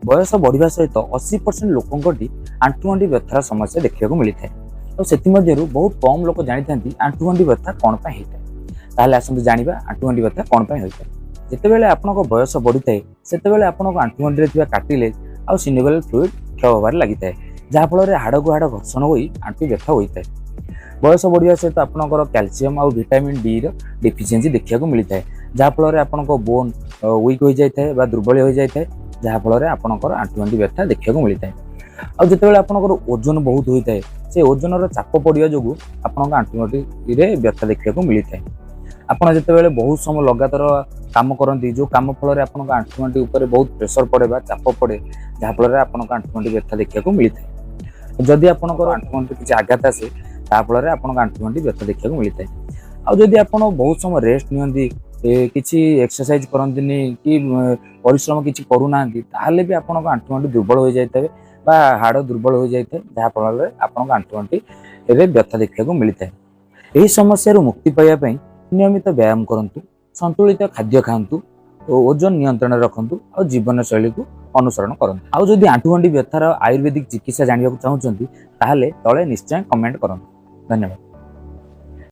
ବୟସ ବଢ଼ିବା ସହିତ 80% ଲୋକଙ୍କଠି ଆଣ୍ଠୁଗଣ୍ଠି ବ୍ୟଥାର ସମସ୍ୟା ଦେଖିବାକୁ ମିଳିଥାଏ। ଆଉ ସେଥିମଧ୍ୟରୁ ବହୁତ କମ୍ ଲୋକ ଜାଣିଥାନ୍ତି ଆଣ୍ଠୁଗଣ୍ଠି ବ୍ୟଥା କ'ଣ ପାଇଁ ହେଇଥାଏ। ତାହେଲେ ଆସନ୍ତୁ ଜାଣିବା ଆଣ୍ଠୁଗଣ୍ଠି ବ୍ୟଥା କ'ଣ ପାଇଁ ହୋଇଥାଏ। ଯେତେବେଳେ ଆପଣଙ୍କ ବୟସ ବଢ଼ିଥାଏ, ସେତେବେଳେ ଆପଣଙ୍କ ଆଣ୍ଠୁଗଣ୍ଠିରେ ଥିବା କାର୍ଟିଲେଜ୍ ଆଉ ସିନୋଭିଆଲ ଫ୍ଲୁଇଡ୍ କ୍ଷୟ ହେବାରେ ଲାଗିଥାଏ, ଯାହାଫଳରେ ହାଡ଼କୁ ହାଡ଼ ଘର୍ଷଣ ହୋଇ ଆଣ୍ଠୁ ବ୍ୟଥା ହୋଇଥାଏ। ବୟସ ବଢ଼ିବା ସହିତ ଆପଣଙ୍କର କ୍ୟାଲସିୟମ୍ ଆଉ ଭିଟାମିନ୍ ଡିର ଡେଫିସିଏନ୍ସି ଦେଖିବାକୁ ମିଳିଥାଏ, ଯାହାଫଳରେ ଆପଣଙ୍କ ବୋନ୍ ୱିକ୍ ହୋଇଯାଇଥାଏ ବା ଦୁର୍ବଳ ହୋଇଯାଇଥାଏ, ଯାହାଫଳରେ ଆପଣଙ୍କର ଆଣ୍ଠୁଗଣ୍ଠି ବ୍ୟଥା ଦେଖିବାକୁ ମିଳିଥାଏ। ଆଉ ଯେତେବେଳେ ଆପଣଙ୍କର ଓଜନ ବହୁତ ହୋଇଥାଏ, ସେ ଓଜନର ଚାପ ପଡ଼ିବା ଯୋଗୁଁ ଆପଣଙ୍କ ଆଣ୍ଠୁଗଣ୍ଠିରେ ବ୍ୟଥା ଦେଖିବାକୁ ମିଳିଥାଏ। ଆପଣ ଯେତେବେଳେ ବହୁତ ସମୟ ଲଗାତାର କାମ କରନ୍ତି, ଯେଉଁ କାମ ଫଳରେ ଆପଣଙ୍କ ଆଣ୍ଠୁଗଣ୍ଠି ଉପରେ ବହୁତ ପ୍ରେସର ପଡ଼େ ବା ଚାପ ପଡ଼େ, ଯାହାଫଳରେ ଆପଣଙ୍କ ଆଣ୍ଠୁଗଣ୍ଠି ବ୍ୟଥା ଦେଖିବାକୁ ମିଳିଥାଏ। ଯଦି ଆପଣଙ୍କର ଆଣ୍ଠୁଗଣ୍ଠି କିଛି ଆଘାତ ଆସେ, ତାହା ଫଳରେ ଆପଣଙ୍କ ଆଣ୍ଠୁଗଣ୍ଠି ବ୍ୟଥା ଦେଖିବାକୁ ମିଳିଥାଏ। ଆଉ ଯଦି ଆପଣ ବହୁତ ସମୟ ରେଷ୍ଟ ନିଅନ୍ତି, କିଛି ଏକ୍ସରସାଇଜ କରନ୍ତିନି କି ପରିଶ୍ରମ କିଛି କରୁନାହାନ୍ତି, ତାହେଲେ ବି ଆପଣଙ୍କ ଆଣ୍ଠୁଗଣ୍ଠି ଦୁର୍ବଳ ହୋଇଯାଇଥାଏ ବା ହାଡ଼ ଦୁର୍ବଳ ହୋଇଯାଇଥାଏ, ଯାହାଫଳରେ ଆପଣଙ୍କ ଆଣ୍ଠୁଗଣ୍ଠିରେ ବ୍ୟଥା ଦେଖିବାକୁ ମିଳିଥାଏ। ଏହି ସମସ୍ୟାରୁ ମୁକ୍ତି ପାଇବା ପାଇଁ ନିୟମିତ ବ୍ୟାୟାମ କରନ୍ତୁ, ସନ୍ତୁଳିତ ଖାଦ୍ୟ ଖାଆନ୍ତୁ ଓ ଓଜନ ନିୟନ୍ତ୍ରଣରେ ରଖନ୍ତୁ ଆଉ ଜୀବନଶୈଳୀକୁ ଅନୁସରଣ କରନ୍ତୁ। ଆଉ ଯଦି ଆଣ୍ଠୁଗଣ୍ଠି ବ୍ୟଥାର ଆୟୁର୍ବେଦିକ ଚିକିତ୍ସା ଜାଣିବାକୁ ଚାହୁଁଛନ୍ତି, ତାହେଲେ ତଳେ ନିଶ୍ଚୟ କମେଣ୍ଟ କରନ୍ତୁ। ଧନ୍ୟବାଦ।